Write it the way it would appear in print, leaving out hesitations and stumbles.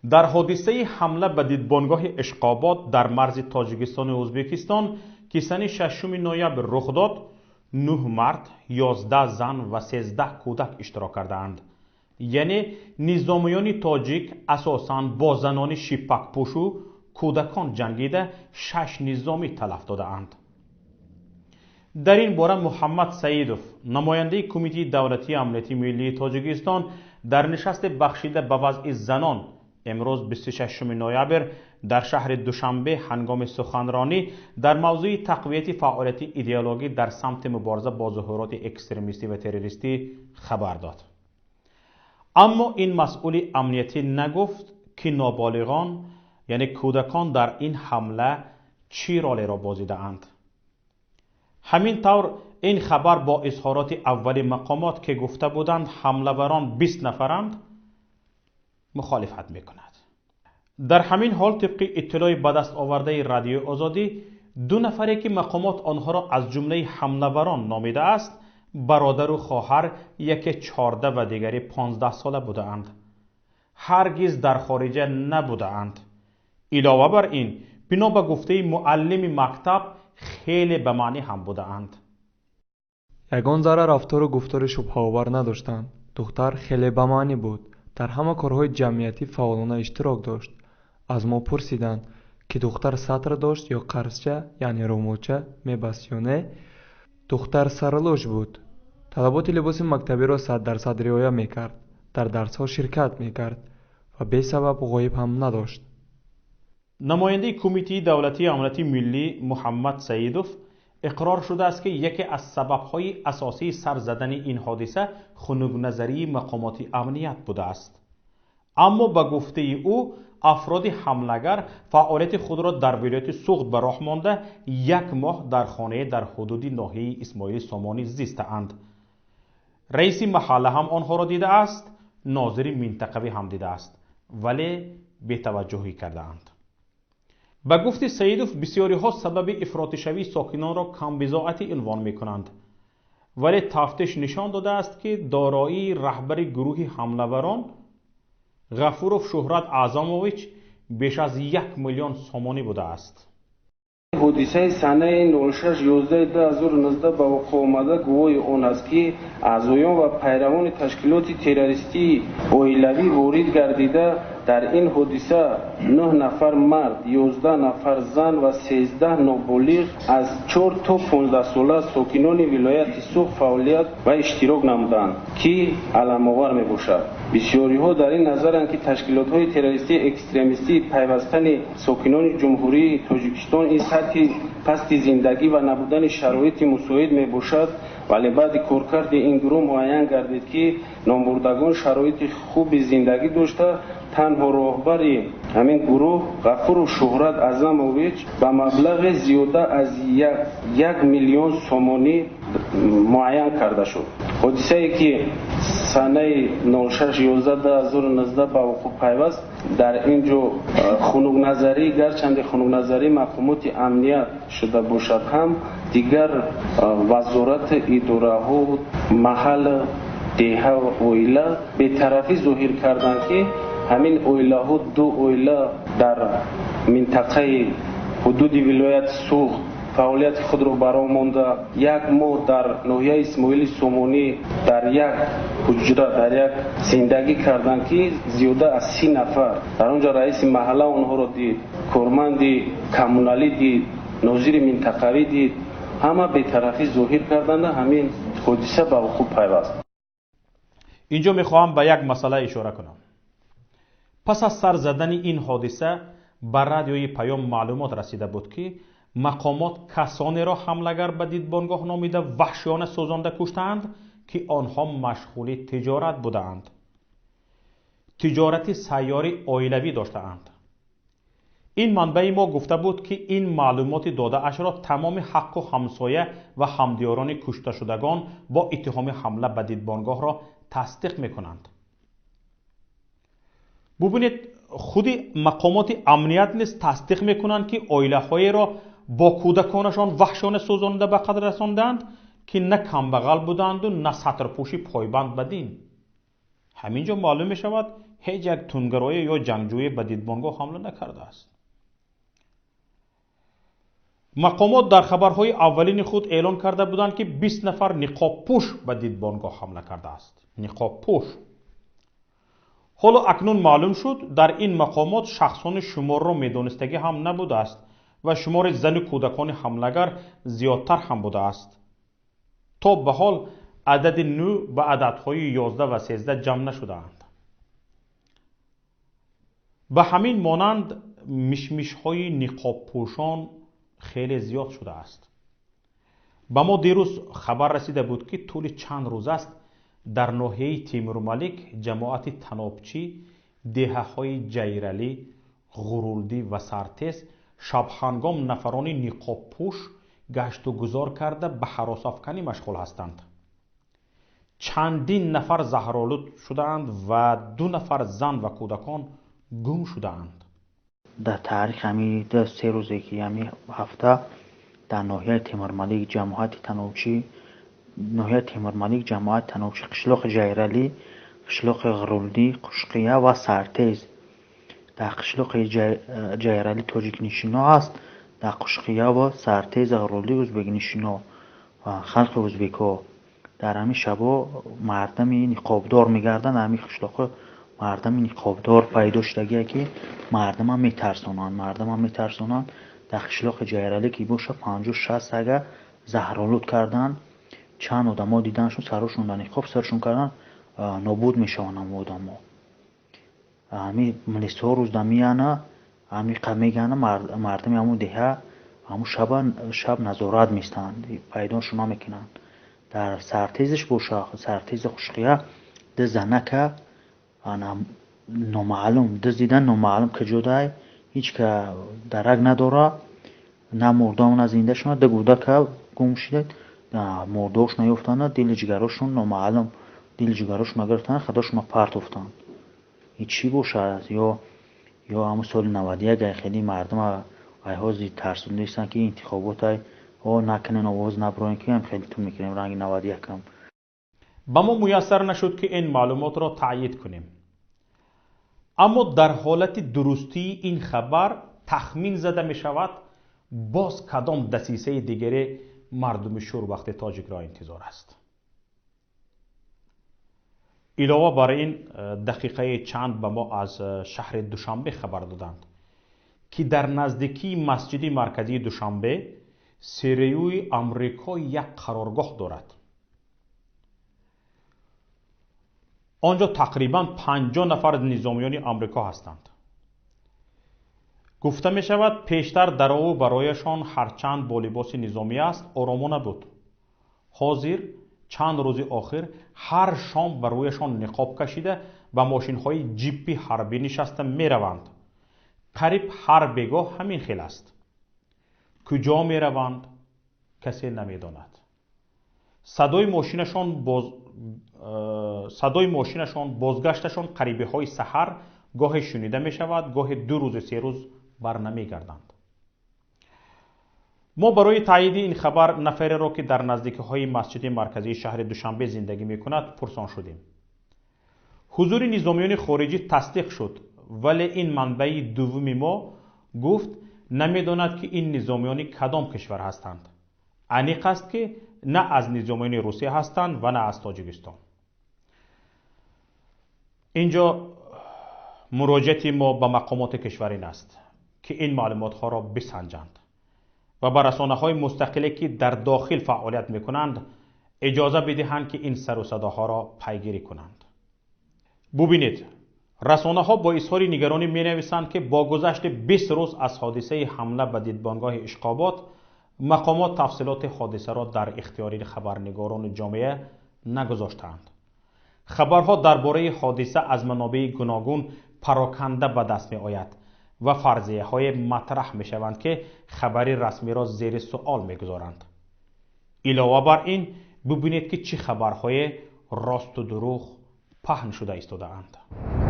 Дар ҳодисаи ҳамла ба дидбонгоҳи Ишқобод дар марзи Тоҷикистону Ӯзбекистон, ки санаи 6 ноябр рух дод, 9 мард, 11 зан ва 13 кӯдак иштирок кардаанд. Яъне низомиёни тоҷик асосан бо занони шиппакпӯшу кӯдакон ҷангида 6 низомӣ талаф додаанд. Дар ин бора Муҳаммад Саидов, намояндаи Кумитаи давлатии амнияти миллии Тоҷикистон, дар нишасти бахшида ба вазъи занон имрӯз 26 ноябр дар шаҳри Душанбе ҳангоми суханронӣ дар мавзӯи тақвияти фаъолияти идеологӣ дар самти мубориза бо зуҳуроти экстремистӣ ва террористӣ хабар дод. Аммо ин масъули амниятӣ нагуфт, ки ноболиғон, яъне кӯдакон, дар ин ҳамла чӣ ролеро бозидаанд. Ҳамин тавр ин хабар бо изҳороти аввали мақомот, ки гуфта буданд ҳамлаварон 20 нафаранд, мухолифат мекунад. Дар ҳамин ҳол, тибқи иттилои ба даст овардаи Радиои Озодӣ, ду нафаре, ки мақомот онҳоро аз ҷумлаи ҳамлаварон номидааст, бародару хоҳар, яке 14 ва дигаре 15 сола будаанд, ҳаргиз дар хориҷа набудаанд. Илова бар ин, бино ба гуфтаи муаллими мактаб, хеле ба маънӣ ҳам будаанд. Ягон зарра рафтору гуфтори шубҳаовар надоштанд. Духтар хеле ба маънӣ буд, дар ҳама корҳои ҷамъиятӣ фаъолона иштирок дошт. Аз мо пурсиданд, ки духтар сатр дошт ё қарзча, яъне румолча мебаст ё не. Духтар сарлӯш буд, талаботи либоси мактабиро 100% риоя мекард, дар дарсҳо ширкат мекард ва бесабаб ғоиб ҳам надошт. Намояндаи Кумитаи давлатии амнияти миллӣ Муҳаммад Саидов иқрор шудааст, ки яке аз сабабҳои асосии сар задани ин ҳодиса хунукназарии мақомоти амният будааст. Аммо ба гуфтаи ӯ, афроди ҳамлагар фаъолияти худро дар вилояти Суғд ба роҳ монда, як моҳ дар хонае дар ҳудуди ноҳияи Исмоили Сомонӣ зистаанд. Раиси маҳалла ҳам онҳоро дидааст, нозири минтақавӣ ҳам дидааст, вале бетаваҷҷӯҳӣ кардаанд. Ба гуфти Саидов, бисёриҳо сабаби ифротишавии сокинонро камбизоатӣ унвон мекунанд, вале тафтиш нишон додааст, ки дороии раҳбари гурӯҳи ҳамлаварон Ғафуров Шӯҳрат Аъзамович беш аз 1 миллион сомонӣ будааст. Ҳодисаи санаи 06.11.2019 ба вуқӯъ омада гувоҳи он аст, ки аъзоён ва пайравони ташкилоти террористии оилавӣ ворид гардида, дар ин ҳодиса 9 нафар мард, 11 нафар зан ва 13 ноболиғ аз 4 то 15 сола сокинони вилояти Суғд фаъолият ва иштирок намуданд, ки аламовар мебошад. Бисёриҳо дар ин назаранд, ки ташкилотҳои террористии экстремистӣ пайвастани сокинони Ҷумҳурии Тоҷикистон ин сатҳи пасти зиндагӣ ва набудани шароити мусоид мебошад. Вале баъди коркарди ин гурӯҳ муайян гардид, ки номбурдагон шароити хуби зиндагӣ дошта, танҳо роҳбари ҳамин гурӯҳ Ғафуров Шӯҳрат Аъзамович ба маблағи зиёда аз 1 миллион сомонӣ муайян карда шуд. Ҳодисае, ки санаи 06.11.2019 ба вуқӯъ пайваст, дар ин ҷо хунукназарӣ, гарчанде хунукназарии мақомоти амният шуда бошад ҳам, дигар вазорати идораҳо, маҳал, деҳа ва оила бетарафӣ зоҳир карданд, ки ҳамин оилаҳо, ду оила, дар минтақаи ҳудуди вилояти Суғд фаъолияти худро ба роҳ монда, як моҳ дар ноҳияи Исмоили Сомонӣ дар як ҳуҷра, дар як зиндагӣ карданд, ки зиёда аз 30 нафар. Дар он ҷо раиси маҳалла онҳоро дид, корманди коммуналӣ дид, нозири минтақавӣ дид, ҳама бетарафӣ зоҳир карданда ҳамин ҳодиса ба вуқӯъ пайваст. Инҷо мехоҳам ба як масъала ишора кунам. Пас аз сар задани ин ҳодиса ба Радиои Паём маълумот расида буд, ки мақомот касонеро ҳамлагар ба дидбонгоҳ номида, ваҳшиёна сӯзонда куштаанд, ки онҳо машғули тиҷорат будаанд, тиҷорати сайёри оилавӣ доштаанд. Ин манбаи мо гуфта буд, ки ин маълумоти додаашро тамоми ҳаққу ҳамсоя ва ҳамдиёрони кушташудагон бо иттиҳоми ҳамла ба дидбонгоҳро тасдиқ мекунанд. Бубинед, худи мақомоти амният низ тасдиқ мекунанд, ки оилаҳоеро бо кӯдаконашон ваҳшиёна сӯзонида ба қатл расондаанд, ки на камбағал буданду, на сатрпӯши пойбанд ба дин. Ҳамин ҷо маълум мешавад, ҳеҷ як тунгароя ё ҷангҷӯе ба дидбонгоҳ ҳамла накардааст. Мақомот дар хабарҳои аввалини худ эълон карда буданд, ки 20 нафар ниқобпӯш ба дидбонгоҳ ҳамла кардааст. Ниқобпӯш. Ҳоло акнун маълум шуд, дар ин мақомот шахсони шуморро медонистагӣ ҳам набудааст ва шумори зану кӯдакони ҳамлагар зиёдтар ҳам будааст. То ба ҳол адади 9 ба ададҳои 11 ва 13 ҷамъ нашудаанд. Ба ҳамин монанд мишмишҳои ниқобпӯшон хеле зиёд шудааст. Ба мо дирӯз хабар расида буд, ки тӯли чанд рӯз аст дар ноҳияи Темурмалик ҷамоати Танобчӣ, деҳаҳои Ҷайралӣ, Ғурулдӣ ва Сартез шабҳангом нафарони ниқобпӯш гашту гузор карда ба ҳаросафканӣ машғул ҳастанд. Чандин нафар заҳролуд шудаанд ва 2 нафар зан ва кӯдакон гум шудаанд. Дар таърих ҳамин 2-3 рӯзе ки ҳамин ҳафта дар ноҳияи Темурмалик ҷамоати Танобчӣ, ноҳияи Темурмалик ҷамоати Танобчӣ, қишлоқи Ҷайралӣ, қишлоқи Ғурулдӣ, Қушқия ва Сартез. Дар қишлоқи Ҷайралӣ тоҷикнишино ҳаст, дар Қушқия ва Сартез, Ғурулдӣ ӯзбекнишино ва халқи ӯзбекҳо. Дар ҳамин шабҳо мардами ниқобдор мегарданд, ҳамин қишлоқҳо мардами ниқобдор пайдо шудагие, ки мардама метарсонанд, мардама метарсонанд. Дар қишлоқи Ҷайралӣ ки боша 50-60 ага заҳролуд карданд, чанд одамо диданшон, сарошон дар ниқоб саршон карданд, нобуд мешаванд ҳамон одамо. Ҳамин милисҳо рӯзда меяна, ҳамин мегана мардами ҳамон деҳа ҳамон шаба шаб назорат местанд, пайдошон намекунанд. Дар Сартезиш боша, Сартези Қушқия 2 занака номаълум дуздидан, номаълум куҷодай, ҳеҷ ка дарак надора, на мурдао на зиндашона, 2 гудака гум шуда, мурдаошона ёфтанд, дили ҷигарошон номаълум, дили ҷигарошона гирифтанд, худошона партофтанд. Ин чӣ бошад? Ё ҳамун соли 91 ай хеле мардума айҳози тарсондистанд, ки интихоботай о накунен, овоз наброен, ки ҳам хеле ту мекунем ранги 91-ам. Ба мо муяссар нашуд, ки ин маълумотро таъйид кунем. Аммо дар ҳолати дурустии ин хабар тахмин зада мешавад, боз кадом дасисаи дигаре мардуми шурбахти тоҷикро интизор аст. Илова бар ин, дақиқаи чанд ба мо аз шаҳри Душанбе хабар доданд, ки дар наздикии масҷиди марказии Душанбе ЦРУи Амрико як қароргоҳ дорад. Он ҷо тақрибан 50 нафар низомиёни Амрико ҳастанд. Гуфта мешавад, пештар дарову барояшон ҳарчанд бо либоси низомӣ аст, оромо набуд. Ҳозир чанд рӯзи охир ҳар шом ба рӯяшон ниқоб кашида ба мошинҳои ҷиппи ҳарбӣ нишаста мераванд. Қариб ҳар бегоҳ ҳамин хел аст. Куҷо мераванд, касе намедонад. Садои мошинашон бозгашташон қарибиҳои саҳар гоҳе шунида мешавад, гоҳе 2 рӯзу 3 рӯз барнамегарданд. Мо барои таъйиди ин хабар нафареро, ки дар наздикиҳои масҷиди марказии шаҳри Душанбе зиндагӣ мекунад, пурсон шудем. Ҳузури низомиёни хориҷӣ тасдиқ шуд, вале ин манбаи дуввуми мо гуфт намедонад, ки ин низомиёни кадом кишвар ҳастанд. Аниқ аст, ки на аз низомиёни Русия ҳастанд ва на аз Тоҷикистон. Инҷо муроҷиати мо ба мақомоти кишвар ин аст, ки ин маълумотҳоро бисанҷанд ва ба расонаҳои мустақиле, ки дар дохил фаъолият мекунанд, иҷоза бидиҳанд, ки ин сару садоҳоро пайгирӣ кунанд. Бубинед, расонаҳо бо изҳори нигаронӣ менависанд, ки бо гузашти 20 рӯз аз ҳодисаи ҳамла ба дидбонгоҳи Ишқобод, мақомот тафсилоти ҳодисаро дар ихтиёри хабарнигорони ҷомеа нагузоштаанд. Хабарҳо дар бораи ҳодиса аз манобеи гуногун пароканда ба даст меояд ва фарзияҳое матраҳ мешаванд, ки хабари расмиро зери суол мегузоранд. Илова бар ин, бубинед, ки чӣ хабарҳое росту дурӯғ паҳн шуда истодаанд.